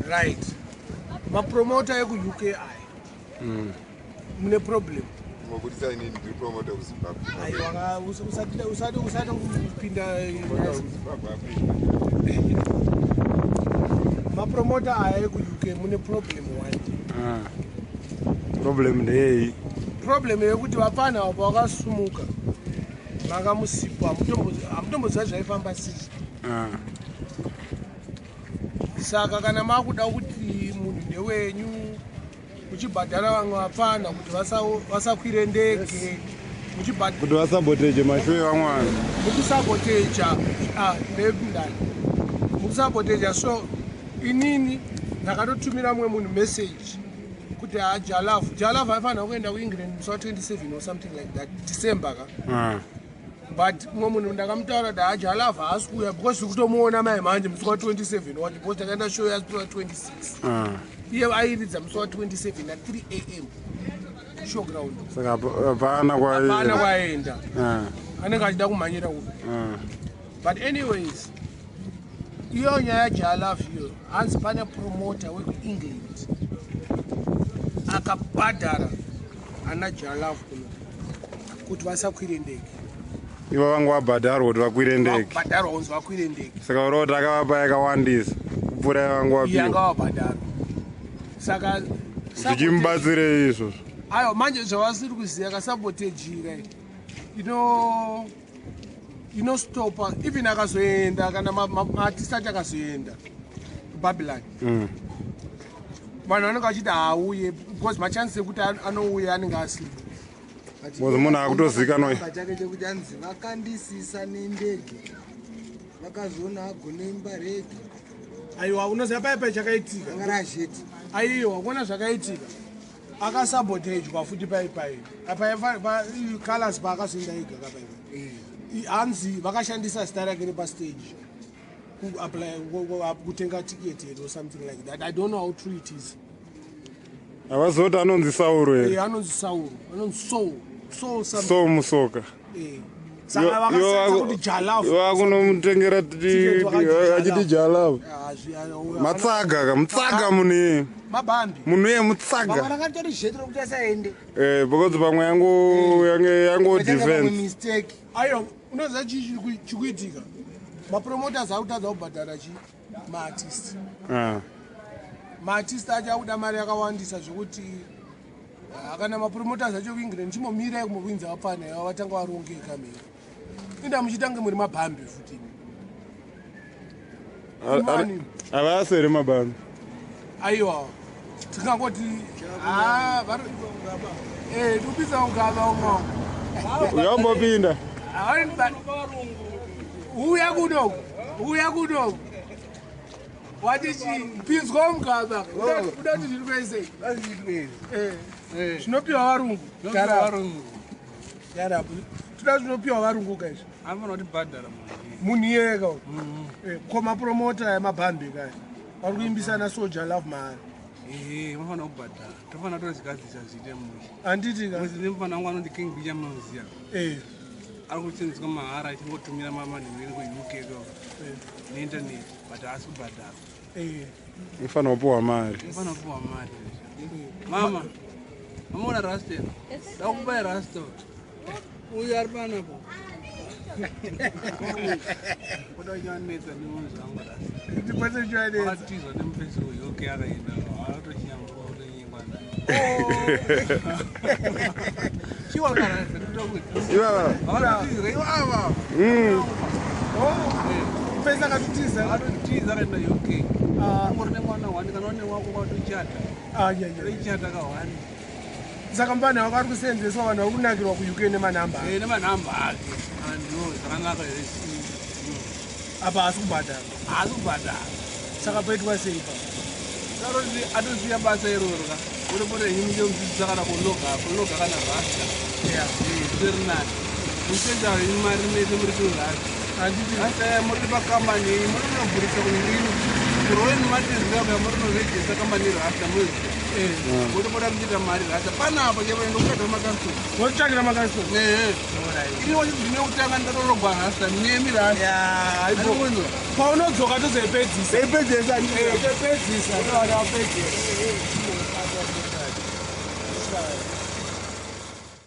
Right, mapromota ekuUK aya, mune problem. Mabudisa inini ndiri promoter kuZimbabwe. Aiwa, usati kupinda. Promoter kuZimbabwe apinda. Mapromota aya ekuUK, mune problem one. Ah. Problem ndeyei? Problem yekuti vapfana avo pavakasumuka makamusipa, hamutomboziva zvaifamba sei. Ah. Saka kana makuda kuti munhu ndewenyu, muchibhadhara vamwe vapfana kuti vasakwire ndege, muchibhadhara kuti vasaboteje mashow evamwana. Mukusaboteja ndani, mukusaboteja. So inini ndakatotumira mumwe munhu message kuti ha, Jah Love, Jah Love aifanira kuenda kuEngland musi wa27 or something like that, December ka. Ah. But mumwe munhu ndakamutaura kuti ha, Jah Love haasi kuuya because tiri kutomuona mai manje musi wa27 wacho, because takaenda show yasi wa26. Ah. Iye airidza musi wa27 na3 am showground. Saka hapana. Hapana Kwaenda. kwaenda. Ah. Anenge achida kumhanyira uku. Ah. But anyways, iyo nyaya yaJah Love iyo, hanzi pane promoter wekuEngland akabhadhara ana Jah Love kuno kuti vasakwire ndege. Ivo vangu vabhadharwa kuti vakwire ndege? Vakubhadharwa kunzi vakwire ndege. Saka uri kuti akavapa yakawandisa kupfuura yavangu Iye vapiwa? anga vabhadharwa, saka Zvichimubatsirei izvozvo? Aiwa, manje zvavasiri kuziva, kasabotejira inostopa even akazoenda, kana maartist acho akazoenda kuBabylon, vanhu vanenge vachiti haauye because machances ekuti anouya anenge asiri. Because munhu akutozikanwa. Pachake chekuti anzi vakandisisa nendege, vakazoona agone imba reggae. Aiwa, unoziva paipai chakaitika? Anga razheti. Aiwa, kuona zvakaitika, akasabotejwa futi paipai Colors paakazoenda ega kapaipai. Hanzi vakashandisa zita rake repastage kuapply kutenga ticket or something like that. I don't know how true it is. Havazoti anonzi Sauro here? Anonzi Sauro, anonzi Soul, Soul something. So musoka. Saka vakasetsa kuti Jah Love. Vakunomutengera Ticket vakati achiti Jah Love. Jah Love. Matsaga ka, mutsaga munhu iye. Mabhambi. Munhu iye Vamwe mutsaga. rakatori zheti rokuti asaende. Because pamwe yango yange yango Pachanga pamwe defense. mistake. Aiwa, unoziva chii chikuitika? Mapromoters akutadza kubhadhara chi maartist. Ah. Maartist acho akuda mari yakawandisa zvekuti kana mapromoters acho kuEngland, chimbomirai kumbokwinza vapfana iva vatanga varongeka mhiri, inda muchitange muri mabhambi futi. Imani. Havasi here mabhambi? Aiwa, tingangoti tikupisa ungava umwe. Uyambopinda. Uya kunoku, uya kunoku, wati chi pinzwa mugaba, uda kuti zviri kwese. Zvinopiwa varungu. Yarabu toda zvinopiwa varungu kaizvi. Anofanira kutibhadhara munhu. Munhu iyeka. Ko mapromota emabhambi kaya vari kuimbisana Soul Jah Love mahara? Ehe, unofanira kubhadhara, tofanira tozigadzisa zviite mushe. Handiti ka? Nemufana wangu anoti King Bicha, munoziya? Eh. Ari kuchinzwa mahara achingotumira mamanhimiri kuUK ko neinternet, but haasi kubhadhara. Unofanira kupiwa mari. Unofanira kupiwa mari. Mama, mamuona rasta? Dakupai rasta uyu ari panapo, kuda kunyanetsa nemunhu zvangu rasta. Ndipate chiwanetsa. Akatizwa nemufesi kuUK, akaenda akatochinyamba kutonyengwa. Chiwakarasta. Ivava. Vakatotizira ivava. Mufesi akatotiza? Akatotiza, akaenda UK. Ungori nemwana wani, kana une wako kwatochata. Toichata kahwani. Saka mufana wako ari kusenzeswa, vanhu vari kunakirwa kuUK nemanhamba. Nemanhamba ake andiwo zvakanaka here? Apa haasi kubhadhara. Haasi kubhadhara. Saka poitwa sei pa? Saroti atosiya basa iroro ka, uripota henyu muchimudzidzisa kana kuloga, kuloga kana rasta zvitori nani. Muchiita henyu mari mese muri kurasta. Handiti? Rasta muri pakambani yenyu, munonovhurisa kunini. Kuroen Martins ngamunoregista kambani rasta muziya. Motopota muchiita mari rasta panapa chaipo ndokutadza makastoma. Wotsvakira makastoma. Ehe. Iriwo ndine kutanga ndatorogwa rasta nemi rasta. Andikuinzwa. Paunodzoka tozoipedzisa. Ipedzesa. Topedzisa, topedzisa.